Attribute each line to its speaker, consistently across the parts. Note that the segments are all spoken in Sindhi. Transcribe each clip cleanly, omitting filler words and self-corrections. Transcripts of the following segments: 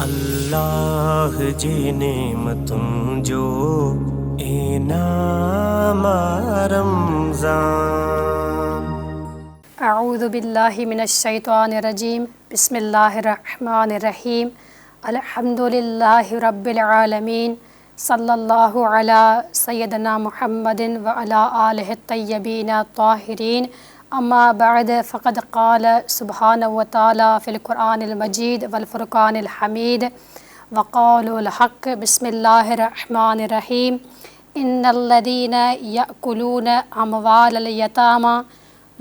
Speaker 1: الله جي نعمتن جو انعام آ رمضان.
Speaker 2: اعوذ بالله من الشيطان الرجيم بسم الله الرحمن الرحيم الحمد لله رب العالمين صلّي الله علي سيدنا محمد وعلي آله الطيبين الطاهرين اما بعد فقد قال سبحانه وتعالي في القرآن المجيد والفرقان الحميد وقول الحق بسم الله الرحمن الرحيم ان الذين يأكلون اموال اليتامى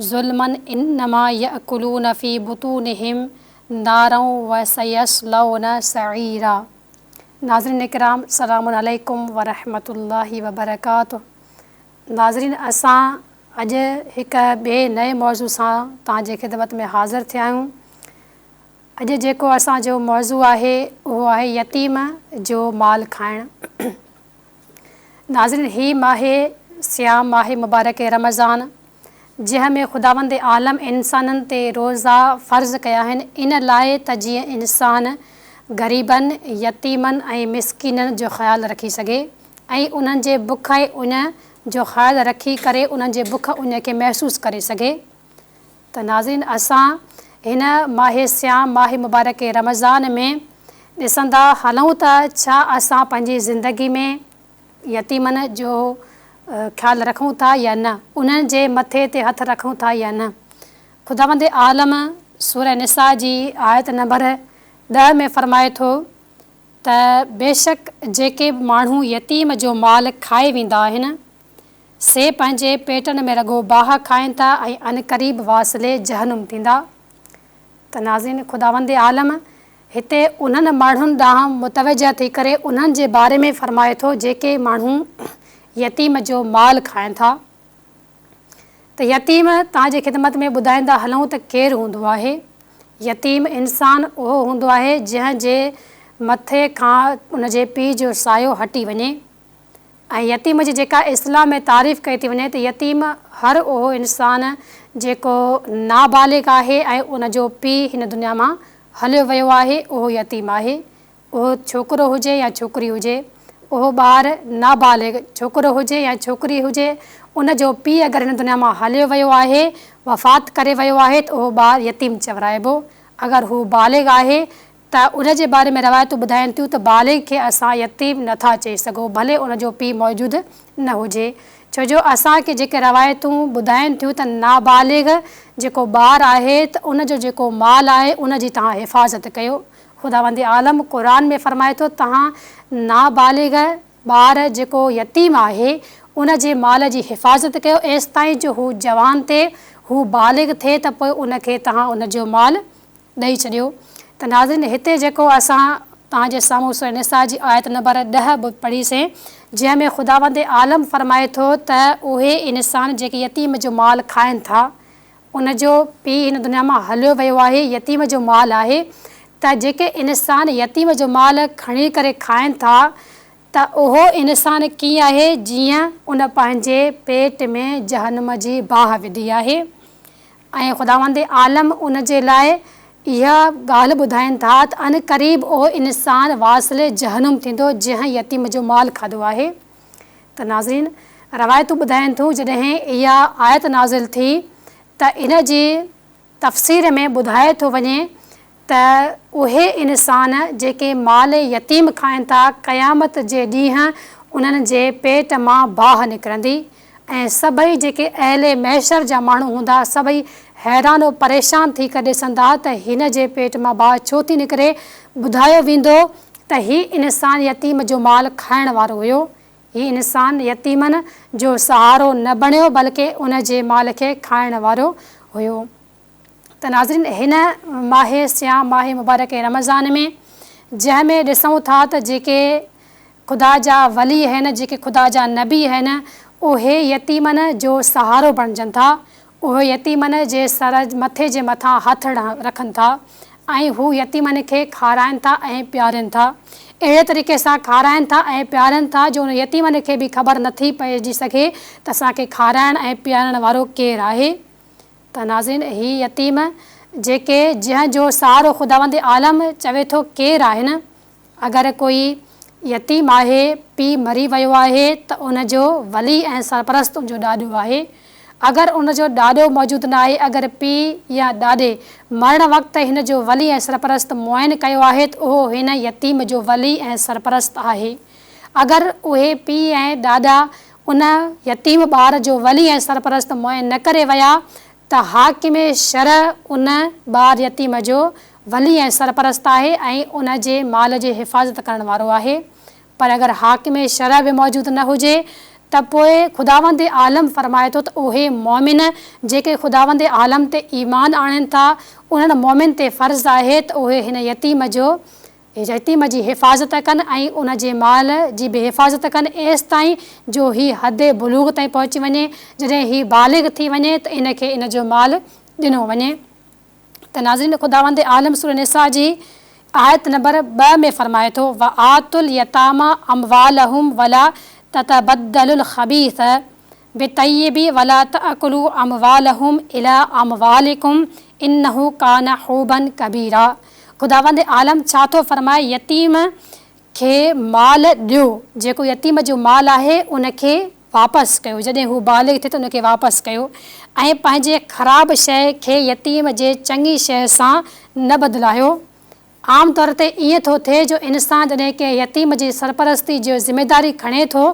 Speaker 2: ظلما انما يأكلون في بطونهم نارا وسيصلون سعيرا ناظرين اڪرام سلام عليڪم ورحمة الله وبرڪاته ناظرين اسان اڄ هڪ ٻئي نئين موضوع سان توهان جي خدمت ۾ حاضر ٿيا آهيون اڄ جيڪو اسان جو موضوع آهي اهو آهي يتيم جو مال کائڻ ناظرين هي ماهه صيام ماهه مبارڪ رمضان جنهن ۾ خداوند عالم انسانن تي روزا فرض ڪيا آهن ان لاء ته جيئن انسان غريبن، يتيمن ۽ مسڪينن جو خيال رکي سگهي ۽ انهن جي بک ۽ اڃ جو خيال رکي ڪري انهن جي بک اڃ کي محسوس ڪري سگهي ته ناظرين اسان هن ماهه صيام ماهه مبارڪ رمضان ۾ ڏسندا هلون ته ڇا اسان پنهنجي زندگي ۾ يتيمن جو خيال رکون ٿا يا نه، انهن جي مٿي تي هٿ رکون ٿا يا نه. خداوند عالم سوره نساء جي آيت نمبر ڏهه ۾ فرمائي ٿو ته بيشڪ جيڪي ماڻهو يتيم جو مال کائي ويندا آهن، سي پنهنجي پيٽن ۾ رڳو باهه کائين ٿا ۽ عنقريب واصل جهنم ٿيندا. ته ناظرين خداوند عالم هتي انهن ماڻهن ڏانهن متوجه ٿي ڪري انهن جي باري ۾ فرمائي ٿو جيڪي ماڻهو يتيم جو مال کائن ٿا ته يتيم توهان جي خدمت ۾ ٻڌائيندا هلون ته ڪير هوندو آهي يتيم انسان اهو هوندو آهي جنهن جي مٿي کان ان جي پيء جو سايو هٽي وڃي ۽ يتيم جي جيڪا اصطلاح ۾ تعريف ڪئي ٿي وڃي ته يتيم هر اهو انسان جيڪو نابالغ آهي ۽ ان جو پيء هن دنيا مان هليو ويو آهي اهو يتيم آهي اهو ڇوڪرو هجي يا ڇوڪري هجي اهو ٻار نابالغ ڇوڪرو هجي يا ڇوڪري هجي ان جو پيء اگر هن دنيا مان هليو ويو آهي وفات ڪري ويو آهي ته اهو ٻار يتيم چورائبو اگر هو بالغ آهي ته ان جي باري ۾ روايتون ٻڌائين ٿيون ته بالغ کي اسان يتيم نه ٿا چئي سگهون ڀلي ان جو پيء موجود نه هجي ڇو جو اسان کي جيڪي روايتون ٻڌائين ٿيون ته نابالغ جيڪو ٻار آهي ته ان جو جيڪو مال آهي ان جي توهان حفاظت ڪيو خداوند عالم قرآن ۾ فرمائي ٿو توهان نابالغ ٻار جيڪو يتيم آهي ان جي مال جي حفاظت ڪيو ايستائين جو هو جوان ٿئي هو بالغ ٿئي ته پوء ان کي توهان ان جو مال ڏئي ڇڏيو ته ناظرين هتي جيڪو اسان توهان جي سامهون سوره نساء جي آيت نمبر ڏهه به پڙهي سين جنهن ۾ خداوند عالم فرمائي ٿو ته اهي انسان جيڪي يتيم جو مال کائن ٿا ان جو پيء هن دنيا مان هليو ويو آهي يتيم جو مال آهي ته جيڪي انسان يتيم جو مال کڻي ڪري کائن ٿا ته اهو انسان ڪيئن آهي جيئن ان پنهنجي پيٽ ۾ جهنم جي باهه وڌي آهي ۽ خداوند عالم ان جي لاء اها ڳالهه ٻڌائين ٿا ته عنقريب اهو انسان واصل جهنم ٿيندو جنهن يتيم جو مال کاڌو آهي ته ناظرين روايتون ٻڌائين ٿيون جڏهن اها آيت نازل ٿي ته ان جي تفسير ۾ ٻڌايو ٿو وڃي ته اهي انسان جيڪي مال يتيم کائن ٿا قيامت جي ڏينهن انهن جي پيٽ مان باهه نڪرندي ۽ سڀئي جيڪي اهل محشر جا ماڻهو هوندا سڀئي حيران و پريشان ٿي ڪري ڏسندا ته هن جي پيٽ مان باهه ڇو ٿي نڪري ٻڌايو ويندو ته هي انسان يتيم جو مال کائڻ وارو هيو هي انسان يتيمن جو سهارو نه بڻيو بلڪه ان جي مال کي کائڻ وارو هيو. ته ناظرين هن ماهه صيام ماهه مبارڪ رمضان ۾ جنهن ۾ ڏسون ٿا ته جيڪي خدا جا ولي آهن جيڪي خدا جا نبي آهن اهي يتيمن جو سهارو بڻجن ٿا اهي يتيمن جي سر مٿي جي مٿان هٿ رکن ٿا ۽ هو يتيمن کي کارائن ٿا ۽ پيارين ٿا اهڙي طريقي سان کارائن ٿا ۽ پيارين ٿا جو ان يتيمن کي به خبر نٿي پئجي سگهي ته اسان کي کارائڻ ۽ پيارڻ وارو ڪير آهي. ته ناظرين هي يتيم جيڪي جنهن جو سهارو خداوند عالم چوي ٿو ڪير آهن؟ اگر ڪوئي يتيم آهي، پيء مري ويو آهي ته ان جو ولي ۽ سرپرست ان جو ڏاڏو آهي. اگر ان جو ڏاڏو موجود نه آهي، اگر پيء يا ڏاڏي مرڻ وقت هن جو ولي ۽ سرپرست معين ڪيو آهي ته اهو هن يتيم جو ولي ۽ سرپرست آهي. اگر اهي پيء ۽ ڏاڏا ان يتيم ٻار جو ولي ۽ سرپرست معين نه ڪري ويا ته حاڪم شرع ان ٻار يتيم جو ولي ۽ سرپرست آهي ۽ ان جي مال جي حفاظت ڪرڻ وارو آهي پر اگر حاڪم شرع به موجود نه هجي ته پوء خداوند عالم فرمائي ٿو ته اهي مؤمن جيڪي خداوند عالم تي ايمان آڻين ٿا انهن مؤمن تي فرض آهي ته اهي هن يتيم جو يتيم جي حفاظت ڪن ۽ ان جي مال جي به حفاظت ڪن ايستائين جو هي حد بلوغ تائين پهچي وڃي، جڏهن هي بالغ ٿي وڃي ته ان کي ان جو مال ڏنو وڃي. ته ناظرين خداوند عالم سورة نساء جي آيت نمبر 2 ۾ فرمائي ٿو، وآتوا اليتامي اموالهم ولا تتبدلوا الخبيث بالطيب ولا تاڪلوا اموالهم الي اموالڪم انه ڪان حوبا ڪبيرا خداوند عالم ڇا ٿو فرمائي يتيم کي مال ڏيو جيڪو يتيم جو مال آهي ان کي واپس ڪيو جڏهن هو بالغ ٿئي ته ان کي واپس ڪيو ۽ پنهنجي خراب شيء کي يتيم جي چڱي شيء سان نه بدلايو. عام طور تي ائين ٿو ٿئي جو انسان جڏهن ڪنهن يتيم جي سرپرستي جو ذميداري کڻي ٿو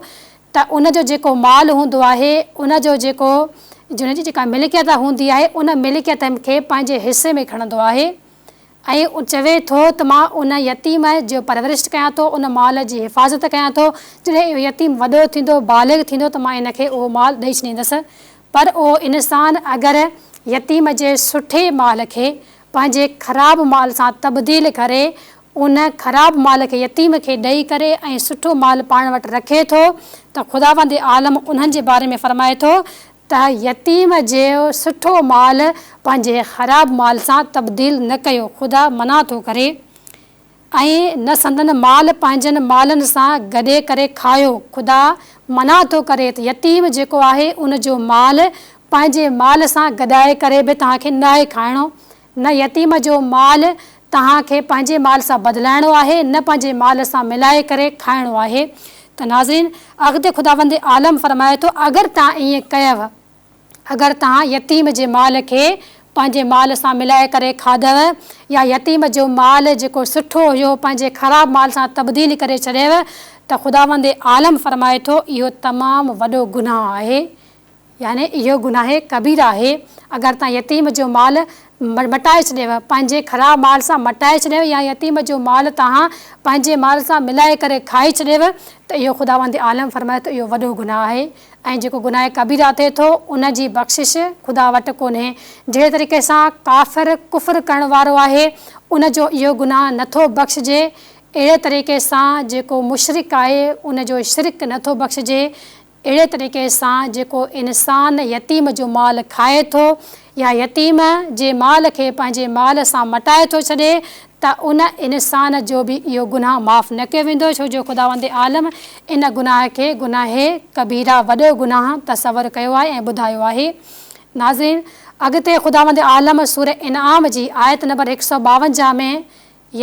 Speaker 2: ته ان جو جيڪو مال هوندو آهي ان جو جيڪو ان جي جيڪا ملڪيت هوندي آهي ان ملڪيت کي پنهنجي حصي ۾ کڻندو آهي ۽ چوي ٿو ته مان ان يتيم جو پرورش ڪيان ٿو ان مال جي حفاظت ڪيان ٿو جڏهن اهو يتيم وڏو ٿيندو بالغ ٿيندو ته مان ان کي اهو مال ڏئي ڇڏيندس پر اهو انسان اگر يتيم جي سٺي مال کي پنهنجي خراب مال سان تبديل ڪري ان خراب مال کي يتيم کي ڏئي ڪري ۽ سٺو مال پاڻ وٽ رکي ٿو ته خداوند عالم انهن جي باري ۾ فرمائي ٿو ته يتيم جو سٺو مال پنهنجي خراب مال سان تبديل نه ڪيو خدا منع ٿو ڪري ۽ نه سندن مال پنهنجن مالن سان گڏي ڪري کايو خدا منع ٿو ڪري ته يتيم جيڪو آهي ان جو مال پنهنجي مال سان گڏائي ڪري به توهان کي ناهي کائڻو، نه يتيم جو مال توهان کي پنهنجي مال سان بدلائڻو آهي، نه پنهنجي مال سان ملائي ڪري کائڻو آهي. ته ناظرين! اڳتي خداوند عالم فرمائي ٿو، اگر توهان ائين ڪيو، اگر توهان يتيم جي مال کي پنهنجي مال سان ملائي ڪري کاڌو يا يتيم جو مال جيڪو سٺو هيو پنهنجي خراب مال سان تبديل ڪري ڇڏيو ته خداوند عالم فرمائي ٿو، اهو تمام وڏو گناهه آهي. يعني اهو گناهه ڪبيره آهي، اگر توهان يتيم جو مال مٽائي ڇڏيو، پنهنجي خراب مال سان مٽائي ڇڏيو يا يتيم جو مال توهان پنهنجي مال سان ملائي ڪري کائي ڇڏيو ته اهو خداوند عالم فرمائي ٿو اهو وڏو گناهه آهي ۽ جيڪو گناهه ڪبيره ٿئي ٿو ان جي بخشش خدا وٽ ڪونهي جهڙي طريقي سان ڪافر ڪفر ڪرڻ وارو آهي ان جو اهو گناهه نٿو بخشجي اهڙي طريقي سان جيڪو مشرڪ آهي ان جو شرڪ نٿو بخشجي اهڙي طريقي سان جيڪو انسان يتيم جو مال کائي ٿو يا يتيم جي مال کي پنهنجي مال سان مٽائي ٿو ڇڏي ته ان انسان جو به اهو گناهه معاف نه ڪيو ويندو ڇو جو خداوند عالم ان گناهه کي گناهه ڪبيره وڏو گناهه تصور ڪيو آهي ۽ ٻڌايو آهي. ناظرين! اڳتي خداوند عالم سوره انعام جي آيت نمبر 152 ۾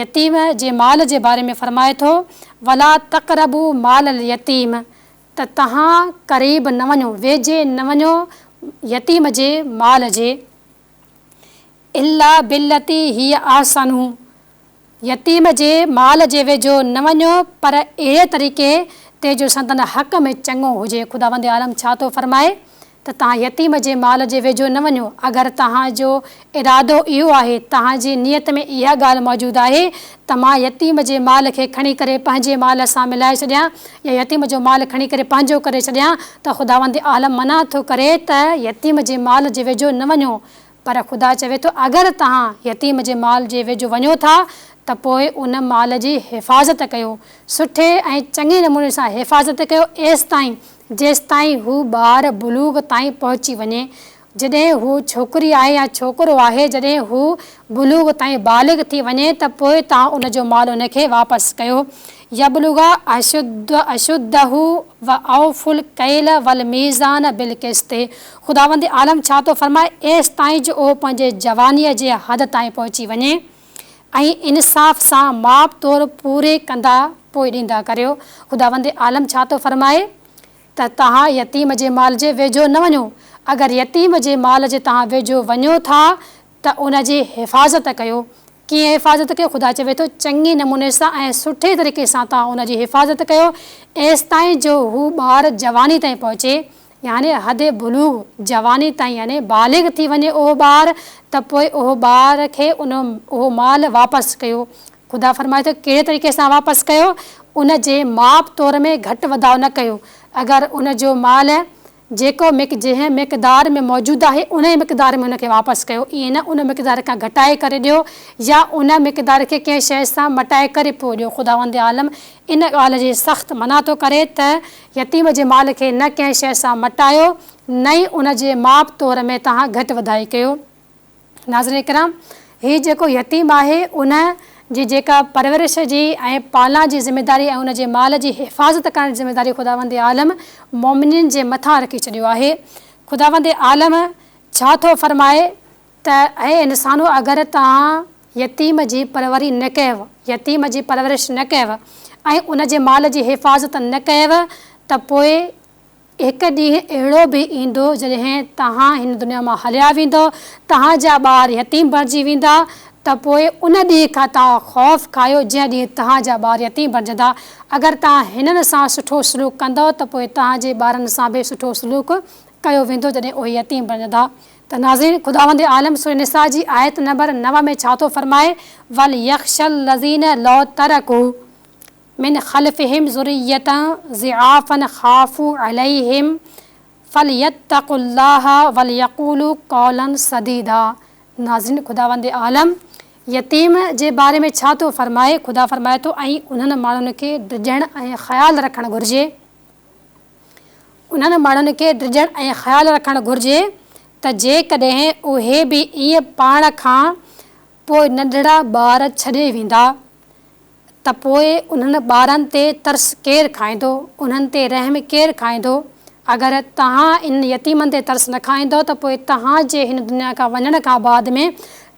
Speaker 2: يتيم جي مال جي باري ۾ فرمائي ٿو، ولا تقربوا مال اليتيم ته توهان قريب نه وڃو، ويجهي نه وڃو يتيم جي مال جي، الا بالتي هي احسن، يتيم جي مال جي ويجهو نه وڃو پر اهڙي طريقي تي جو سندن حق ۾ چڱو هجي، خداوند عالم ڇا ٿو فرمائي؟ ته توهان يتيم جي مال جي ويجهو نه وڃو، اگر توهان جو ارادو اهو آهي، توهان جي نيت ۾ اها ڳالهه موجود آهي ته مان يتيم جي مال کي کڻي ڪري پنهنجي مال سان ملائي ڇڏيان يا يتيم جو مال کڻي ڪري پنهنجو ڪري ڇڏيان ته خداوند عالم منع ٿو ڪري ته يتيم جي مال جي ويجهو نه وڃو پر خدا چوي ٿو اگر توهان يتيم جي مال جي ويجهو وڃو ٿا ته پوء ان مال جي حفاظت ڪيو، سٺي ۽ چڱي نموني سان حفاظت ڪيو ايستائين جيستائين هو ٻار بلوغ تائين پهچي وڃي. جڏهن هو ڇوڪري آهي يا ڇوڪرو آهي جڏهن هو بلوغ تائين بالغ ٿي وڃي ته پوء توهان ان جو مال ان کي واپس ڪيو. يبلغ اشد اشده و اوفوا الڪيل والميزان بالقسط خداوند عالم ڇا ٿو فرمائي ايستائين جو اهو پنهنجي جوانيء جي حد تائين پهچي وڃي ۽ انصاف سان ماپ تور پوري ڪندا پوء ڏيندا ڪريو خداوند عالم ڇا ٿو فرمائي ته توهان يتيم جي مال جي ويجهو نه وڃو اگر يتيم جي مال جي توهان ويجهو وڃو ٿا ته ان جي حفاظت ڪيو. ڪيئن حفاظت ڪيو؟ خدا چوي ٿو، چڱي نموني سان ۽ سٺي طريقي سان توهان ان جي حفاظت ڪيو، ايستائين جو هو ٻار جواني تائين پهچي، يعني حد بلوغ، جواني تائين يعني بالغ ٿي وڃي اهو ٻار، ته پوء اهو ٻار کي ان اهو مال واپس ڪيو. خدا فرمائي ٿو، ڪهڙي طريقي سان واپس ڪيو؟ ان جي ماپ تور ۾ گهٽ وڌاء نه ڪيو. اگر ان جو مال جيڪو مڪ جنهن مقدار ۾ موجود آهي انهيء مقدار ۾ ان کي واپس ڪيو، ائين نه ان مقدار کان گهٽائي ڪري ڏيو يا ان مقدار کي ڪنهن شيء سان مٽائي ڪري پوء ڏيو. خداوند عالم ان ڳالهه جي سخت منع ٿو ڪري ته يتيم جي مال کي نه ڪنهن شيء سان مٽايو نه ئي ان جي ماپ تور ۾ توهان گهٽ وڌائي ڪيو. ناظرين ڪرام! هي جيڪو يتيم آهي ان جي جيڪا پرورش جي ۽ پالنا جي ذميداري ۽ ان جي مال جي حفاظت ڪرڻ جي ذميداري خداوند عالم مؤمنين جي مٿان رکي ڇڏيو آهي. خداوند عالم ڇا ٿو فرمائي ته اي انسانو اگر توهان يتيم جي پروري نه ڪيو، يتيم جي پرورش نه ڪيو ۽ ان جي مال جي حفاظت نه ڪيو ته پوء هڪ ڏينهن اهڙو به ايندو جڏهن توهان هن دنيا مان هليا ويندؤ، توهان جا ٻار يتيم بڻجي ويندا ته پوء ان ڏينهن کان توهان خوف کايو جنهن ڏينهن توهان جا ٻار يتيم بڻجندا. اگر توهان هنن سان سٺو سلوڪ ڪندؤ ته پوء توهان جي ٻارن سان به سٺو سلوڪ ڪيو ويندو جڏهن اهي يتيم بڻجندا. ته ناظرين! خداوند عالم سورة نساء جي آيت نمبر 9 ۾ ڇا ٿو فرمائي، وليخشي الذين لو ترڪوا. من خلفهم ذرية ضعافا خافوا عليهم فليتقوا الله وليقولوا قولا سديدا ناظرين خداوند عالم يتيم جي باري ۾ ڇا ٿو فرمائي خدا فرمائي ٿو ۽ انهن ماڻهن کي ڊڄڻ ۽ خيال رکڻ گهرجي انهن ماڻهن کي ڊڄڻ ۽ خيال رکڻ گهرجي ته جيڪڏهن اهي به ائين پاڻ کان پوء ننڍڙا ٻار ڇڏي ويندا ته پوء انهن ٻارن تي ترس ڪير کائيندو، انهن تي رحم ڪير کائيندو؟ اگر توهان انهن يتيمن تي ترس نه کائيندؤ ته پوء توهان جي هن دنيا کان وڃڻ کان بعد ۾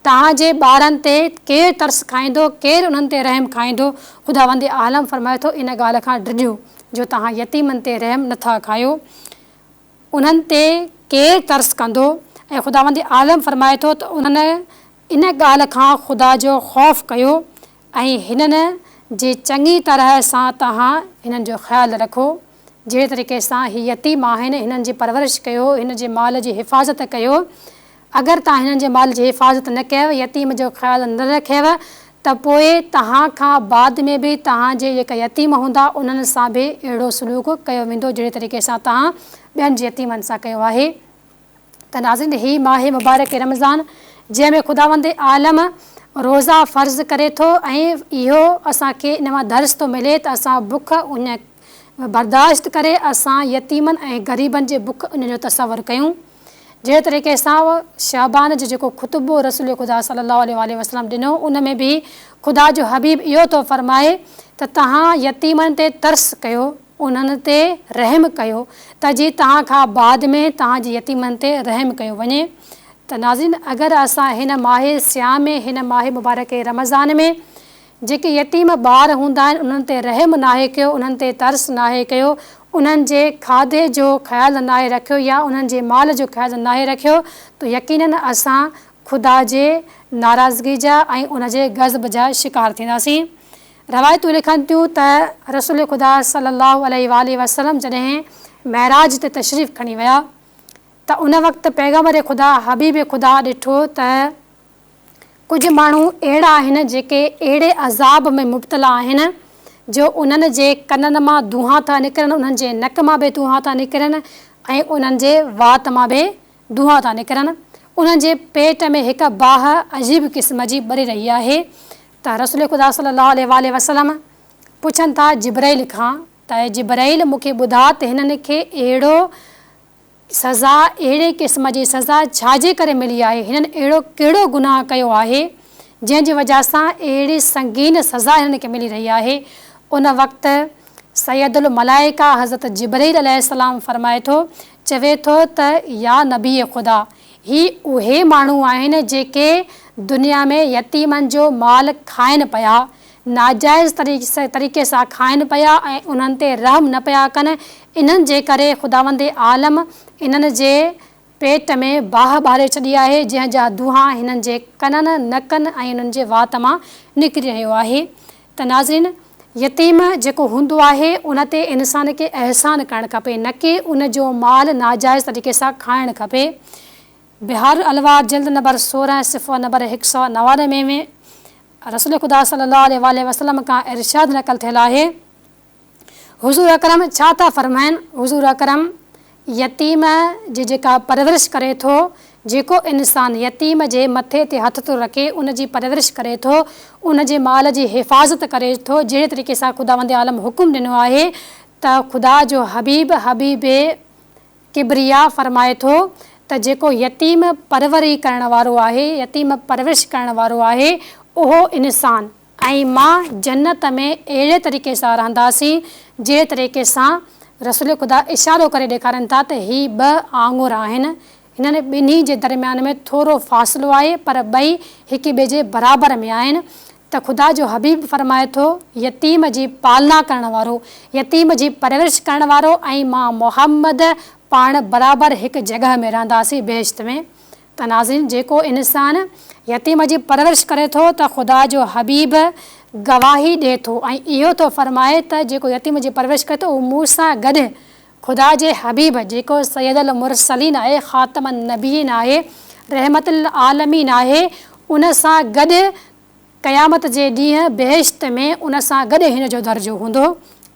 Speaker 2: توهان جي ٻارن تي ڪير ترس کائيندو، ڪير انهن تي رحم کائيندو؟ خداوند عالم فرمائي ٿو، ان ڳالهه کان ڊڄو جو توهان يتيمن تي رحم نه ٿا کايو. انهن تي ڪير ترس ڪندو؟ ۽ خداوند عالم فرمائي ٿو ته انهن ان ڳالهه کان خدا جو خوف ڪيو ۽ هنن جي چڱي طرح سان توهان هنن جو خيال رکو، جهڙي طريقي سان هي يتيم آهن، هنن جي پرورش ڪيو، هن جي مال جي حفاظت ڪيو. اگر توهان هنن جي مال جي حفاظت نه ڪيو، يتيم جو خيال نه رکيو ته پوء توهان کان بعد ۾ به توهان جي جيڪا يتيم هوندا انهن سان به اهڙو سلوڪ ڪيو ويندو جهڙي طريقي سان توهان ٻين جي يتيمن سان ڪيو آهي. ته ناظرين هي ماهه مبارڪ رمضان جنهن ۾ خداوند عالم روزا فرض ڪري ٿو ۽ اهو اسان کي ان مان درس ٿو ملي ته اسان بک اڃ برداشت ڪري اسان يتيمن ۽ غريبن جي بک اڃ جو تصور ڪيون. جهڙي طريقي سان شعبان جو جيڪو خطبو رسول خدا صلي الله عليه واٰله وسلم ڏنو ان ۾ به خدا جو حبيب اهو ٿو فرمائي ته توهان يتيمن تي ترس ڪيو انهن تي رحم ڪيو ته جي توهان کان بعد ۾ توهان جي يتيمن تي رحم ڪيو وڃي ته ناظرين اگر اسان هن ماهه صيام ۾ هن ماهه مبارڪ رمضان ۾ جيڪي يتيم ٻار هوندا آهن انهن تي رحم ناهي ڪيو، انهن تي ترس ناهي ڪيو، انهن جي کاڌي جو خيال ناهي رکيو يا انهن جي مال جو خيال ناهي رکيو ته يقيناً اسان خدا جي ناراضگي جا ۽ ان جي غضب جا شڪار ٿينداسين. روايتون لکن ٿيون ته رسول خدا صلي الله عليه واٰله وسلم جڏهن معراج تي تشريف کڻي ويا ته ان وقت پيغمبر خدا حبيب خدا ڏٺو ته ڪجهه ماڻهو اهڙا آهن جيڪي اهڙي عذاب ۾ مبتلا آهن جو انهن جي ڪنن مان دونهان ٿا نڪرن، انهن جي نڪ مان به دونهان ٿا نڪرن ۽ انهن جي وات مان به دونهان ٿا نڪرن. انهن جي پيٽ ۾ هڪ باهه عجيب قسم جي ٻري رهي آهي ته رسول خدا صلي الله عليه واٰله وسلم پڇن ٿا جبرئيل کان ته اي جبرئيل مون کي ٻڌاء ته هنن کي اهڙو سزا، اهڙي قسم جي سزا ڇا جي ڪري ملي آهي؟ هنن اهڙو ڪهڙو گناهه ڪيو آهي، جنهن جي وجهه سان اهڙي سنگين سزا هنن کي ملي رهي آهي؟ ان وقت سيد الملائڪه حضرت جبرئيل عليه السلام فرمائي ٿو، چوي ٿو ته يا نبي خدا! هي اهي ماڻهو آهن جيڪي دنيا ۾ يتيمن جو مال کائن پيا، ناجائز طريقي سان کائن پيا ۽ انهن تي رحم نه پيا ڪن، انهن جي ڪري خداوند عالم انهن جي پيٽ ۾ باهه ٻاري ڇڏي آهي، جنهن جا دونهان هنن جي ڪنن، نڪن ۽ انهن جي وات مان نڪري رهيو آهي. ته ناظرين! يتيم جيڪو هوندو آهي، ان تي انسان کي احسان ڪرڻ کپي، نه ڪي ان جو مال ناجائز طريقي سان کائڻ کپي. بحار الانوار جلد نمبر 16 صفحو نمبر 199 ۾ رسول خدا صلي الله عليه واٰله وسلم کان ارشاد نقل ٿيل آهي. حضور اڪرم ڇا ٿا فرمائن؟ حضور اڪرم يتيم جي جيڪا پرورش ڪري ٿو، جيڪو انسان يتيم جي مٿي تي هٿ ٿو رکي، ان جي پرورش ڪري ٿو، ان جي مال جي حفاظت ڪري ٿو، جهڙي طريقي سان خداوند عالم حڪم ڏنو آهي ته خدا جو حبيب، حبيب ڪبريا فرمائي ٿو ته جيڪو يتيم پروري ڪرڻ وارو آهي، يتيم پرورش ڪرڻ وارو آهي، اهو انسان. ۽ مان جنت ۾ اهڙي طريقي سان رهنداسين جهڙي طريقي سان رسول خدا اشارو ڪري ڏيکارين ٿا ته هي ٻه آڱر آهن هنن ٻنهي جي درميان ۾ ٿورو فاصلو آهي پر ٻئي هڪ ٻئي جي برابر ۾ آهن ته خدا جو حبيب فرمائي ٿو يتيم جي پالنا ڪرڻ وارو يتيم جي پرورش ڪرڻ وارو ۽ مان محمد پاڻ برابر هڪ جڳهه ۾ رهنداسين بهشت ۾. ته ناظرين جيڪو انسان يتيم جي پرورش ڪري ٿو ته خدا جو حبيب گواهي ڏئي ٿو ۽ اهو ٿو فرمائي ته جيڪو يتيم جي پرورش ڪري ٿو اهو مون سان گڏ خدا جي حبيب جيڪو سيد المرسلين آهي خاتم النبيين آهي رحمت للعالمين آهي ان سان گڏ قيامت جي ڏينهن بهشت ۾ ان سان گڏ هن جو درجو هوندو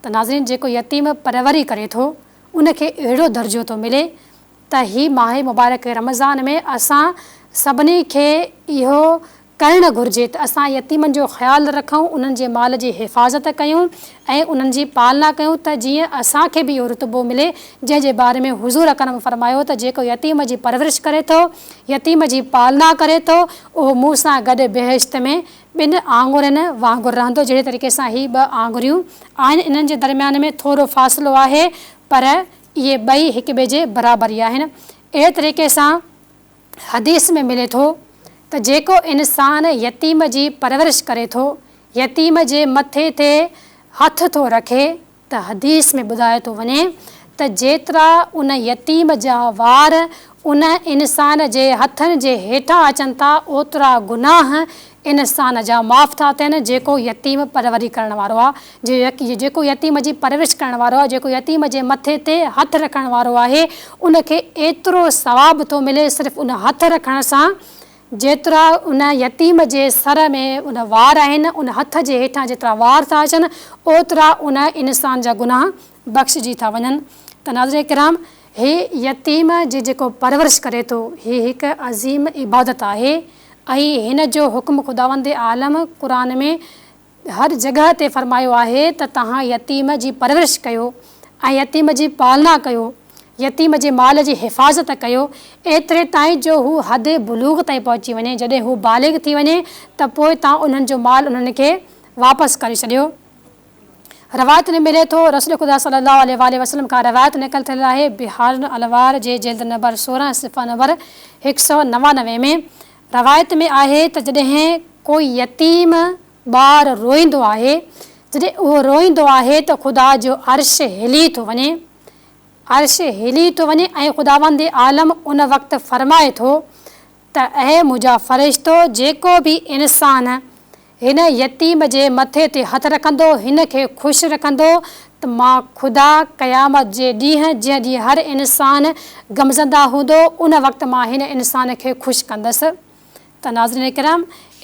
Speaker 2: ته ناظرين جيڪو يتيم پروري ڪري ٿو ان کي اهڙو درجو ٿو ملي ته هي ماهه مبارڪ رمضان ۾ اسان سڀني کي اهو ڪرڻ گهرجي ته اسان يتيمن جو خيال رکون، انهن جي مال جي حفاظت ڪيون ۽ انهن جي پالنا ڪيون ته جيئن اسان کي به اهو رتبو ملي جنهن جي باري ۾ حضور اڪرم فرمايو ته جيڪو يتيم جي پرورش ڪري ٿو، يتيم جي پالنا ڪري ٿو، اهو مون سان گڏ بهشت ۾ ٻن آڱرين وانگر رهندو جهڙي طريقي سان هي ٻه آڱريون آهن انهن جي درميان ۾ ٿورو فاصلو آهي پر اهي ٻئي هڪ ٻئي جي برابري آهن. اهڙي طريقي سان حديث ۾ ملي ٿو ته جيڪو انسان يتيم جي پرورش ڪري ٿو، يتيم جي مٿي تي هٿ ٿو رکي ته حديث ۾ ٻڌايو ٿو وڃي ته جيترا ان يتيم جا وار ان انسان جي هٿن جي هيٺان اچن ٿا اوترا گناهه انسان جا معاف ٿا ٿين جيڪو يتيم پروري ڪرڻ وارو آ، جيڪو يتيم جي پرورش ڪرڻ وارو آ، جيڪو يتيم جي مٿي تي هٿ رکڻ وارو آهي، ان کي ايترو ثواب ٿو ملي صرف ان هٿ رکڻ سان جيترا ان يتيم جي سر ۾ ان وار آهن، ان هٿ جي هيٺان جيترا وار ٿا اچن اوترا ان انسان جا گناهه بخشجي ٿا وڃن ته ناظرين ڪرام هي يتيم جي جيڪو پرورش ڪري ٿو هي هڪ عظيم عبادت آهي ۽ هن جو حڪم خداوند عالم قرآن ۾ هر جڳهه تي فرمايو آهي ته توهان يتيم جي پرورش ڪيو ۽ يتيم جي پالنا ڪيو، يتيم جي مال جي حفاظت ڪيو، ايتري تائين جو هو حد بلوغ تائين پهچي وڃي، جڏهن هو بالغ ٿي وڃي ته پوء توهان انهن جو مال انهن کي واپس ڪري ڇڏيو. روايت ۾ ملي ٿو، رسول خدا صلي الله عليه واٰله وسلم کان روايت نقل ٿيل آهي، بحار الانوار جي جلد نمبر 16 صفحه نمبر 199 ۾ روايت ۾ آهي ته جڏهن ڪوئي يتيم ٻار روئيندو آهي، جڏهن اهو روئيندو آهي ته خدا جو عرش هلي ٿو وڃي، عرش هلي ٿو وڃي ۽ خداوند عالم ان وقت فرمائي ٿو ته اي منهنجا فرشتو! جيڪو به انسان هن يتيم جي مٿي تي هٿ رکندو، هن کي خوش رکندو ته مان خدا قيامت جي ڏينهن، جنهن ڏينهن هر انسان غمزده هوندو، ان وقت مان هن انسان کي خوش ڪندس. ته ناظرين ڪرام!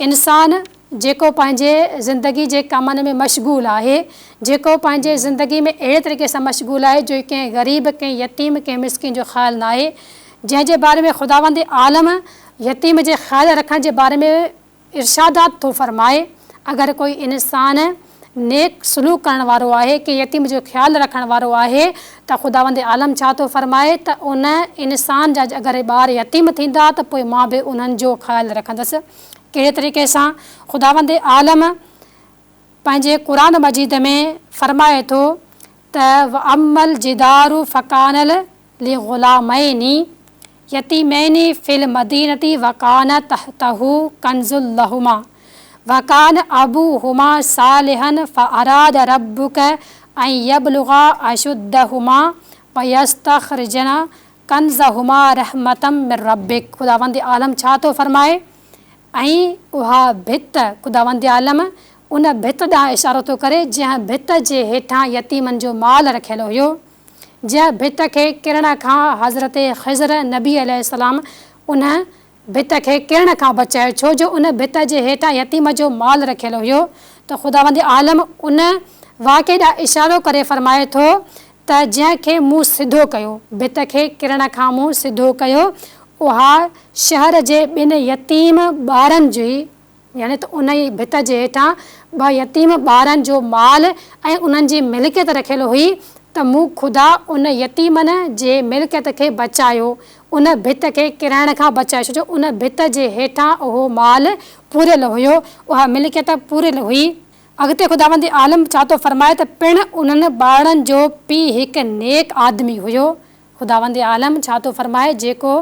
Speaker 2: انسان جيڪو پنهنجي زندگي جي ڪمن ۾ مشغول آهي، جيڪو پنهنجي زندگي ۾ اهڙي طريقي سان مشغول آهي جو ڪنهن غريب، ڪنهن يتيم، ڪنهن مسڪين جو خيال ناهي، جنهن جي باري ۾ خداوند عالم يتيم جي خيال رکڻ جي باري ۾ ارشادات ٿو فرمائي، اگر ڪوئي انسان نيڪ سلوڪ ڪرڻ وارو آهي، ڪنهن يتيم جو خيال رکڻ وارو آهي ته خداوند عالم ڇا ٿو فرمائي ته ان انسان جا اگر ٻار يتيم ٿيندا ته پوء مان به انهن جو خيال رکندس. ڪهڙي طريقي سان؟ خداوند عالم. پنهنجي قرآن مجيد ۾ فرمائي ٿو ته واما الجدار فڪان لغلامين يتيمين في المدينة وڪان تحته ڪنز لهما وڪان ابوهما صالحا فاراد ربک ان يبلغا اشدهما ويستخرجا ڪنزهما رحمة من ربک خداوند عالم ڇا ٿو فرمائي؟ ۽ اها ڀت، خداوند عالم ان ڀت ڏانهن اشارو ٿو ڪري جنهن ڀت جي هيٺان يتيمن جو مال رکيل هيو، جنهن ڀت کي ڪرڻ کان حضرت خضر نبي عليه السلام ان ڀت کي ڪرڻ کان بچايو ڇو جو ان ڀت جي هيٺان يتيم جو مال رکيل هيو ته خداوند عالم ان واقعي ڏانهن اشارو ڪري فرمائي ٿو ته جنهن کي مون سڌو ڪيو، ڀت کي ڪرڻ کان مون سڌو ڪيو، اها شهر جي ٻن يتيم ٻارن جي، يعني ته انهيء ڀت جي هيٺان ٻه يتيم ٻارن جو مال ۽ انهن جي ملڪيت رکيل هئي، ته مون خدا ان يتيمن جي ملڪيت کي بچايو، ان ڀت کي ڪيرائڻ کان بچايو، ڇو جو ان ڀت جي هيٺان اهو مال پوريل هيو، اها ملڪيت پوريل هئي. اڳتي خداوند عالم ڇا ٿو فرمائي ته پڻ انهن ٻارڙن جو پيء هڪ نيڪ آدمي هيو. خداوند عالم ڇا ٿو فرمائي جيڪو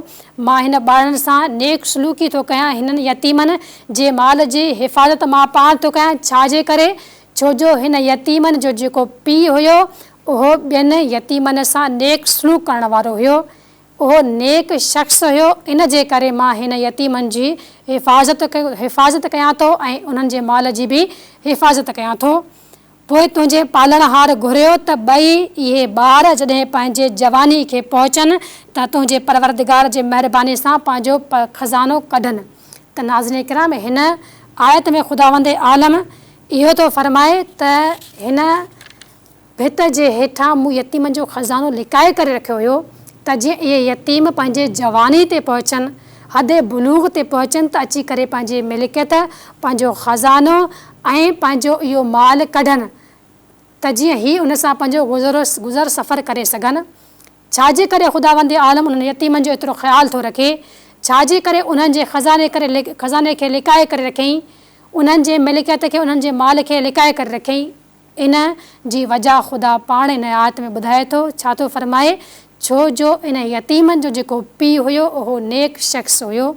Speaker 2: مان هن ٻارڙن سان نيڪ سلوڪي ٿو ڪيان هنن يتيمن جي مال جي حفاظت مان پاڻ ٿو ڪيان ڇا جي ڪري ڇو جو هن يتيمن جو جيڪو پيء هيو اهو ٻين يتيمن سان نيڪ سلوڪ ڪرڻ وارو هيو اهو نيڪ شخص هيو، ان جي ڪري مان هن يتيمن جي حفاظت حفاظت ڪيان ٿو ۽ انهن جي مال جي به حفاظت ڪيان ٿو. پوء تنهنجي پالڻهار گهريو ته ٻئي اهي ٻار جڏهن پنهنجي جواني کي پهچن ته تنهنجي پروردگار جي مهرباني سان پنهنجو خزانو ڪڍن ته ناظرين ڪرام هن آيت ۾ خداوند عالم اهو ٿو فرمائي ته هن ڀت جي هيٺان مون يتيمن جو خزانو لڪائي ڪري رکيو هيو ته جيئن اهي يتيم پنهنجي جواني تي پهچن، حد بلوغ تي پهچن ته اچي ڪري پنهنجي ملڪيت، پنهنجو خزانو ۽ پنهنجو اهو مال ڪڍن ته جيئن هي ان سان پنهنجو گذر سفر ڪري سگهن. ڇا جي ڪري خداوند عالم انهن يتيمن جو ايترو خيال ٿو رکي؟ ڇا جي ڪري انهن جي خزاني ڪري خزاني کي لڪائي ڪري رکيائين؟ انهن جي ملڪيت کي انهن جي مال کي لڪائي ڪري رکيائين؟ ان جي وجه خدا پاڻ ان آيت ۾ ٻڌائي ٿو، ڇا ٿو فرمائي، ڇو جو ان يتيمن جو جيڪو پيء هيو اهو نيڪ شخص هيو،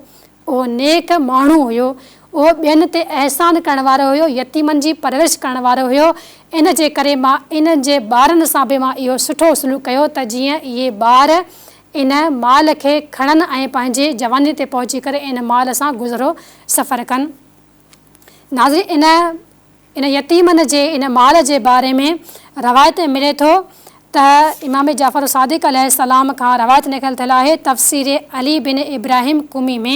Speaker 2: اهو نيڪ ماڻهو هيو، اهو ٻين تي احسان ڪرڻ وارو هيو، يتيمن جي پرورش ڪرڻ وارو هيو، ان جي ڪري مان ان جي ٻارن سان به مان اهو سٺو سلوڪ ڪيو ته جيئن اهي ٻار ان مال کي کڻن ۽ پنهنجي جواني تي پهچي ڪري ان مال سان گذرو سفر ڪن. ناظرين ان ان يتيمن جي ان مال جي باري ۾ روايت ۾ ملي ٿو ته امام جعفر صادق عليه السلام کان روايت نقل ٿيل آهي تفسير علي بن ابراهيم قمي ۾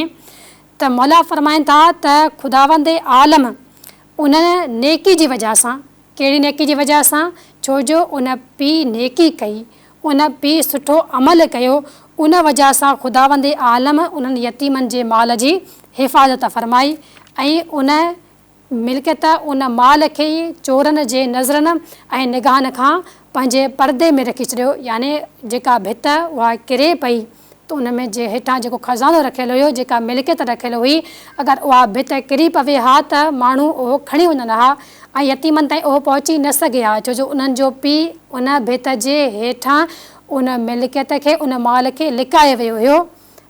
Speaker 2: ته مولا فرمائن ٿا ته خداوند عالم ان نيڪي جي وجه سان ڪهڙي نيڪي جي وجه سان ڇو جو ان پيء نيڪي ڪئي ان پيء سٺو عمل ڪيو ان وجه سان خداوند عالم انهن يتيمن جي مال جي حفاظت فرمائي ۽ ان ملڪيت ان مال کي ئي چورن جي نظرن ۽ نگاهن کان پنهنجي پردي ۾ رکي ڇڏيو، يعني جيڪا ڀت اها ڪري پئي ته ان ۾ جي هيٺان جيڪو خزانو رکيل هيو، جيڪا ملڪيت رکيل هئي، اگر اها ڀت ڪري پوي ها ته ماڻهو اهو کڻي وڃن ها ۽ يتيمن تائين اهو پهچي نه سگهي ها، ڇو جو انهن جو پيء ان ڀت جي هيٺان ان ملڪيت کي، ان مال کي لڪائي ويو هيو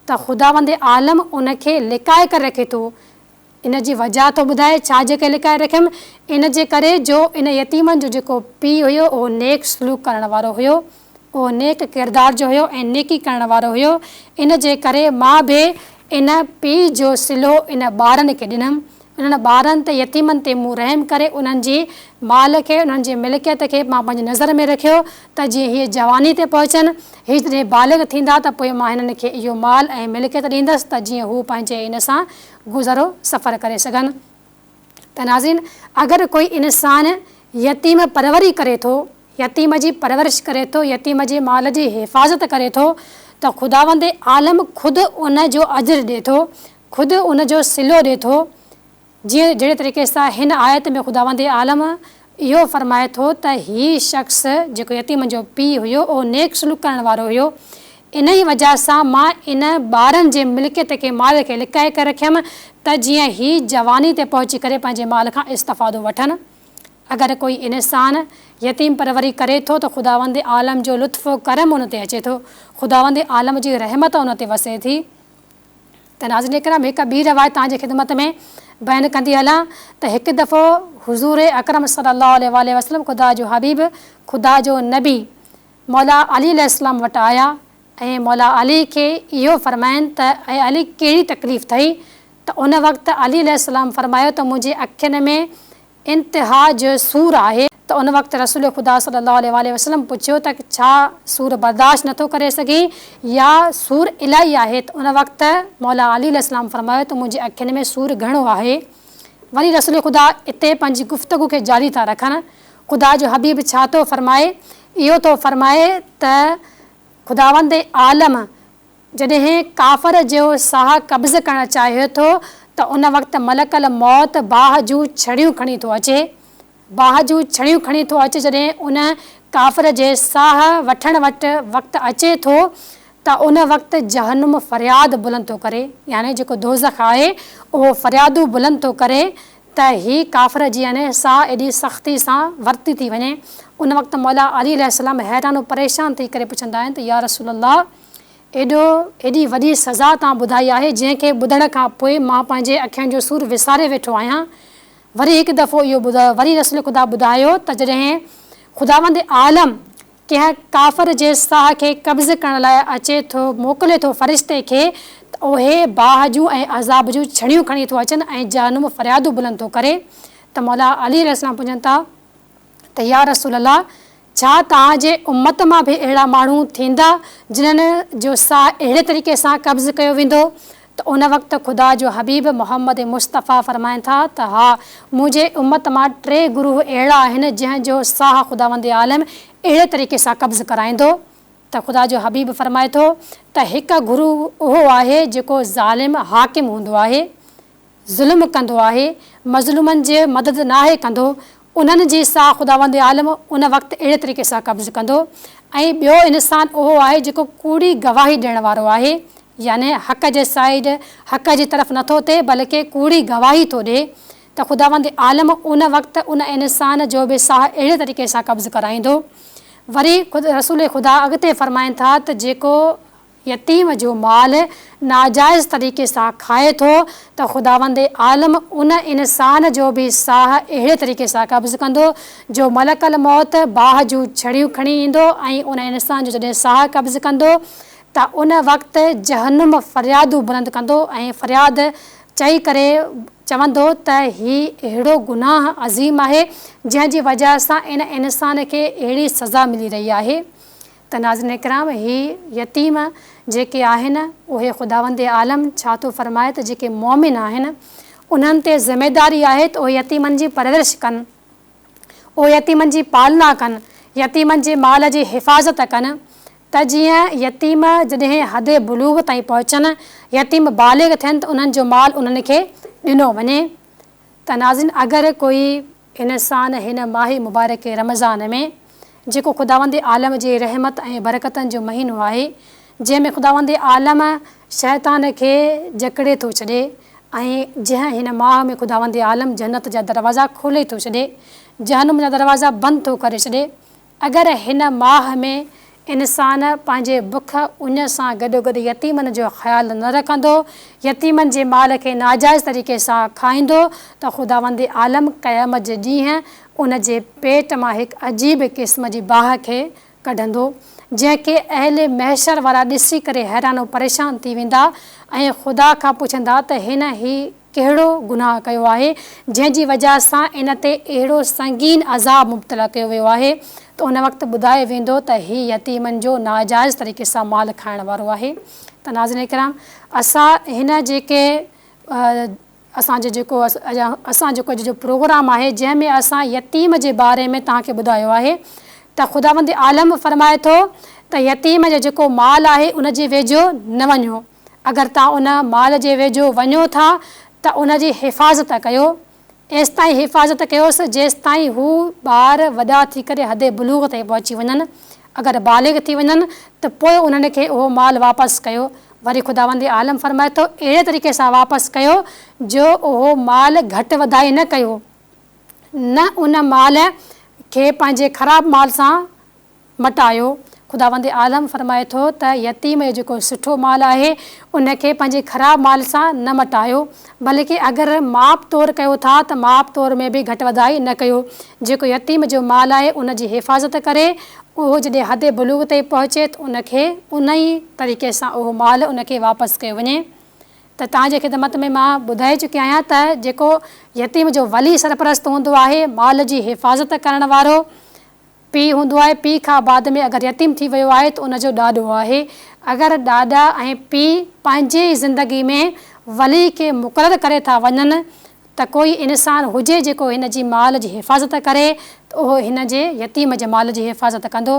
Speaker 2: ته خداوند عالم ان کي لڪائي ڪري رکي ٿو. ان جي وجهه ٿو ٻڌائي، ڇا جي ڪري لڪائي رکيم؟ ان جي ڪري جو ان يتيمن جو جيڪو پيء هيو اهو نيڪ سلوڪ ڪرڻ وارو هيو، اهو نيڪ ڪردار جو هيو ۽ نيڪي ڪرڻ وارو هيو، ان جي ڪري مان به ان پيء جو صلو ان ٻارن کي ڏنم، انهن ٻارن تي يتيمن تي مون رحم ڪري انهن جي مال کي، انهن جي ملڪيت کي مان پنهنجي نظر ۾ رکيو ته جيئن هي جواني تي پهچن، هي جڏهن بالغ ٿيندا ته پوء مان هنن کي اهو مال ۽ ملڪيت ڏيندس ته جيئن هو پنهنجي ان سان گذرو سفر ڪري سگهن. ته ناظرين اگر ڪوئي انسان يتيم پروري ڪري ٿو، يتيم جي پرورش ڪري ٿو، يتيم جي مال جي حفاظت ڪري ٿو ته خداوند عالم خود ان جو اجر ڏي ٿو، خود ان جو صلو ڏي ٿو، جيئن جهڙي طريقي سان هن آيت ۾ خداوند عالم اهو فرمائي ٿو ته هي شخص جيڪو يتيمن جو پيء هيو اهو نيڪ سلوڪ ڪرڻ وارو هيو انهي وجهه سان مان ان ٻارن جي ملڪيت کي مال کي لڪائي ڪري رکيم ته جيئن هي جواني تي پهچي ڪري پنهنجي مال کان استفادو وٺن. اگر ڪوئي انسان يتيم پروري ڪري ٿو ته خداوند عالم جو لطف و ڪرم ان تي اچي ٿو، خداوند عالم جي رحمت ان تي وسي ٿي. ته ناظرين ڪرام هڪ ٻي روايت توهان جي خدمت ۾ بيان ڪندي هلان ته هڪ دفعو حضور اڪرم صلي الله عليه واٰله وسلم خدا جو حبيب خدا جو نبي مولا علي عليه السلام وٽ آيا ۽ مولا علي کي اهو فرمائن ته اي علي ڪهڙي تڪليف ٿئي ته ان وقت علي عليه السلام فرمايو ته منهنجي اکين ۾ انتها جو سور آهي ته ان وقت رسول خدا صلي الله عليه واٰله وسلم پڇيو ته ڇا سور برداشت نٿو ڪري سگهين يا سور الائي آهي ته ان وقت مولا علي عليه السلام فرمايو ته منهنجي اکين ۾ سور گهڻو آهي وري رسول خدا اتي پنهنجي گفتگو کي جاري ٿا رکن خدا جو حبيب ڇا ٿو فرمائي اهو ٿو فرمائي ته خداوند عالم جڏهن ڪافر جو ساهه قبض ڪرڻ چاهي ٿو ته ان وقت ملڪ الموت باهه جون ڇڙيون کڻي ٿو اچي. باهه جون ڇڙيون کڻي ٿو اچي جڏهن ان ڪافر جي ساهه وٺڻ وٽ وقت اچي ٿو ته ان وقت جهنم فرياد بلند ٿو ڪري يعني جيڪو دوزخ آهي اهو فريادون بلند ٿو ڪري ته هي ڪافر جي يعني ساهه ايڏي سختي سان ورتي ٿي وڃي. ان وقت مولا علي عليه السلام حيران و پريشان ٿي ڪري پڇندا آهن ته يا رسول الله! ايڏو ايڏي وڏي سزا توهان ٻڌائي آهي جنهن کي ٻڌڻ کان پوء مان پنهنجي اکين جو سور وساري ويٺو آهيان. وري هڪ دفعو اهو ٻڌايو. وري رسول خدا ٻڌايو ته جڏهن خداوند عالم ڪنهن ڪافر جي ساهه کي قبض ڪرڻ لاء اچي ٿو موڪلي ٿو فرشتي کي ته اهي باهه جون ۽ عذاب جون ڇڙيون کڻي ٿو اچن ۽ جهنم فريادون بلند ٿو ڪري ته مولا علي عليه السلام پڇن ٿا ته يا رسول الله ڇا توهان جي امت مان به اهڙا ماڻهو ٿيندا جنھن جو ساهه اهڙي طريقي سان قبض ڪيو ويندو ته ان وقت خدا جو حبيب محمد مصطفيٰ فرمائن ٿا ته ها منهنجي امت مان ٽي گروهه اهڙا آهن جنهن جو ساهه خداوند عالم اهڙي طريقي سان قبض ڪرائيندو ته خدا جو حبيب فرمائي ٿو ته هڪ گروهه اهو آهي جيڪو ظالم حاڪم هوندو آهي ظلم ڪندو آهي، مظلومن جي مدد ناهي ڪندو، انهن جي ساهه خداوند عالم ان وقت اهڙي طريقي سان قبض ڪندو ۽ ٻيو انسان اهو آهي جيڪو ڪوڙي گواهي ڏيڻ وارو آهي يعني حق جي سائيڊ، حق جي طرف نٿو ٿئي بلڪه ڪوڙي گواهي ٿو ڏئي ته خداوند عالم ان وقت ان انسان جو به ساهه اهڙي طريقي سان قبض ڪرائيندو. وري رسول خدا اڳتي فرمائن ٿا ته جيڪو يتيم جو مال ناجائز طريقي سان کائي ٿو ته خداوند عالم ان انسان جو به ساهه اهڙي طريقي سان قبض ڪندو جو ملڪ الموت باهه جون ڇڙيون کڻي ايندو ۽ ان انسان جو جڏهن ساهه قبض ڪندو ته ان وقت جهنم فريادون بلند ڪندو ۽ فرياد چئي ڪري چوندو ته هي اهڙو گناهه عظيم آهي جنهن جي وجهه سان ان انسان کي اهڙي سزا ملي رهي آهي. ته ناظرين ڪرام هي يتيم جيڪي آهن اهي خداوند عالم ڇا ٿو فرمائي ته جيڪي مؤمن آهن انهن تي ذميداري آهي ته اهي يتيمن جي پرورش ڪن اهي يتيمن جي پالنا ڪن يتيمن جي مال جي حفاظت ڪن ته جيئن يتيم جڏهن حد بلوغ تائين پهچن يتيم بالغ ٿين ته انهن جو مال انهن کي ڏنو وڃي ته ناظرين اگر ڪوئي انسان هن ماهه مبارڪ رمضان ۾ جيڪو خداوند عالم جي رحمت ۽ برڪتن جو مهينو آهي، جنهن ۾ خداوند عالم شيطان کي جڪڙي ٿو ڇڏي ۽ جنهن هن ماهه ۾ خداوند عالم جنت جا دروازا کولي ٿو ڇڏي، جهنم جا دروازا بند ٿو ڪري ڇڏي، اگر هن ماهه ۾ انسان پنهنجي بک اڃ سان گڏوگڏ يتيمن جو خيال نه رکندو، يتيمن جي مال کي ناجائز طريقي سان کائيندو ته خداوند عالم قيامت جي ڏينهن ان جي پيٽ مان هڪ عجيب قسم جي باهه کي ڪڍندو، جنهن کي اهل محشر وارا ڏسي ڪري حيران و پريشان ٿي ويندا ۽ خدا کان پڇندا ته هن هي ڪهڙو گناهه ڪيو آهي، جنهن جي وجهه سان ان تي اهڙو سنگين عذاب مبتلا ڪيو ويو آهي ته ان وقت ٻڌايو ويندو ته هي يتيمن جو ناجائز طريقي سان مال کائڻ وارو آهي ته ناظرين ڪرام اسان هن جيڪي اسان جو جيڪو اسان جيڪو اڄ جو پروگرام آهي جنهن ۾ اسان يتيم جي باري ۾ توهان کي ٻڌايو آهي ته خداوند عالم فرمائي ٿو ته يتيم جو جيڪو مال آهي ان جي ويجهو نه وڃو اگر توهان ان مال جي ويجهو وڃو ٿا ته ان جي حفاظت ڪيو، ايستائين حفاظت ڪيوس جيستائين هو ٻار وڏا ٿي ڪري حد بلوغ تائين پهچي وڃن، اگر بالغ ٿي وڃن ته پوء انهن کي اهو مال واپس ڪيو، وري خداوند عالم فرمائي ٿو اهڙي طريقي سان واپس ڪيو جو اهو مال گهٽ وڌائي نه ڪيو. نه ان مال کي پنهنجي خراب مال سان مٽايو. خداوند عالم فرمائي ٿو ته يتيم جو جيڪو سٺو مال آهي ان کي پنهنجي خراب مال سان نه مٽايو، بلڪه اگر ماپ تور ڪيو ٿا ته ماپ تور ۾ به گهٽ وڌائي نه ڪيو. جيڪو يتيم جو مال آهي ان جي حفاظت ڪري اهو جڏهن حد بلوغ تائين پهچي ته ان کي ان ئي طريقي سان اهو مال ان کي واپس ڪيو وڃي. ته توهان جي خدمت ۾ مان ٻڌائي چڪي آهيان ته جيڪو يتيم جو ولي سرپرست هوندو آهي مال جي حفاظت ڪرڻ وارو پيء هوندو آهي، پيء کان بعد ۾ اگر يتيم ٿي ويو آهي ته ان جو ڏاڏو آهي. اگر ڏاڏا ۽ پيء پنهنجي ئي زندگي ۾ ولي کي مقرر ڪري ٿا وڃن ته ڪوئي انسان هجي جيڪو هن جي مال جي حفاظت ڪري ته اهو هن جي يتيم جي مال جي حفاظت ڪندو.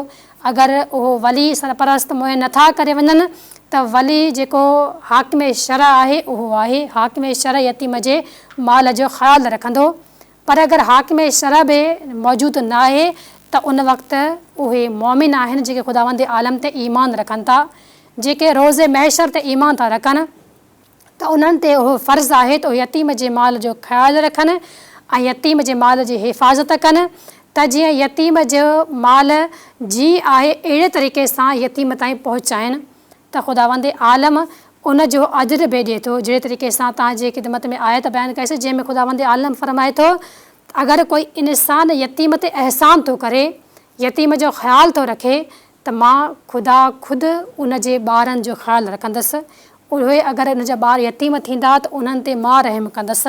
Speaker 2: اگر اهو ولي سرپرست معين نه ٿا ڪري وڃن ته ولي جيڪو حاڪم شرع آهي اهو آهي. حاڪم شرع يتيم جي مال جو خيال رکندو. پر اگر حاڪم شرع به موجود ناهي ته ان وقت اهي مؤمن آهن جيڪي خداوند عالم تي ايمان رکن ٿا، جيڪي روز محشر تي ايمان ٿا رکن ته انهن تي اهو فرض آهي ته اهي يتيم جي مال جو خيال رکن ۽ يتيم جي مال جي حفاظت ڪن ته جيئن يتيم جو مال جيئن آهي اهڙي طريقي سان يتيم تائين پهچائن. ته خداوند عالم ان جو اجر به ڏئي ٿو، جهڙي طريقي سان توهان جي خدمت ۾ آيت بيان ڪئي سي، جنهن ۾ خداوند عالم فرمائي ٿو ته اگر ڪوئي انسان يتيم تي احسان ٿو ڪري، يتيم جو خيال ٿو رکي ته مان خدا خود ان جي ٻارن جو خيال رکندس، اهي اگر ان جا ٻار يتيم ٿيندا ته انهن تي مان رحم ڪندس،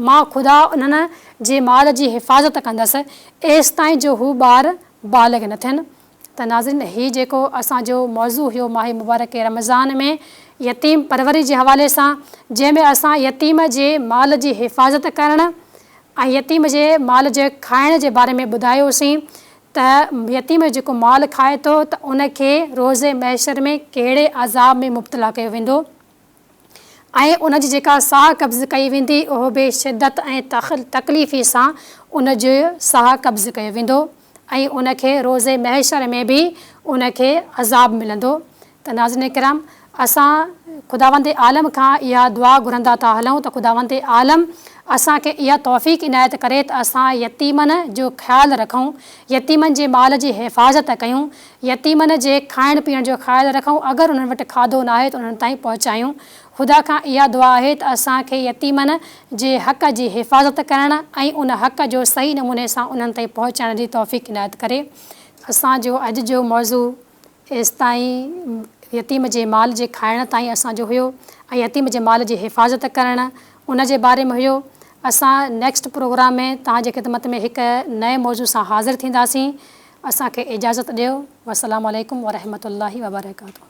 Speaker 2: مان خدا انهن جي مال جي حفاظت ڪندس، ايستائين جو هو ٻار بالغ نه ٿين. ته ناظرين هي جيڪو اسان جو موضوع هيو ماهه مبارڪ رمضان ۾ يتيم پروري جي حوالي سان جنهن ۾ اسان يتيم جي مال جي حفاظت ڪرڻ ۽ يتيم جي مال جي کائڻ جي باري ۾ ٻڌايوسين ته يتيم جيڪو مال کائي ٿو ته ان کي روز محشر ۾ ڪهڙي عذاب ۾ مبتلا ڪيو ويندو. ۽ ان جي جيڪا ساهه قبض ڪئي ويندي اهو به شدت ۽ تڪليفي سان ان جو ساهه قبض ڪيو ويندو ۽ ان کي روز محشر ۾ به ان کي عذاب ملندو ته ناظرين ڪرام اسان خداوند عالم کان اها دعا گهرندا ٿا هلون ته خداوند عالم اسان کي اها توفيق عنايت ڪري ته اسان يتيمن جو خيال رکون يتيمن جي مال جي حفاظت ڪيون يتيمن جي کائڻ پيئڻ جو خيال رکون، اگر انهن وٽ کاڌو ناهي ته انهن تائين پهچايون. خدا کان اها دعا آهي ته اسان کي يتيمن جي حق جي حفاظت ڪرڻ ۽ ان حق جو صحيح نموني سان انهن تائين پهچائڻ جي توفيق عنايت ڪري. اسان جو اڄ جو موضوع ايستائين يتيم جي مال جي کائڻ تائين اسان جو هيو ۽ يتيم جي مال جي حفاظت ڪرڻ ان جي باري ۾ هيو. اسان نيڪسٽ پروگرام ۾ توهان جي خدمت ۾ هڪ نئين موضوع سان حاضر ٿينداسين. اسان کي اجازت ڏيو والسلام عليڪم ورحمة الله وبرڪاته.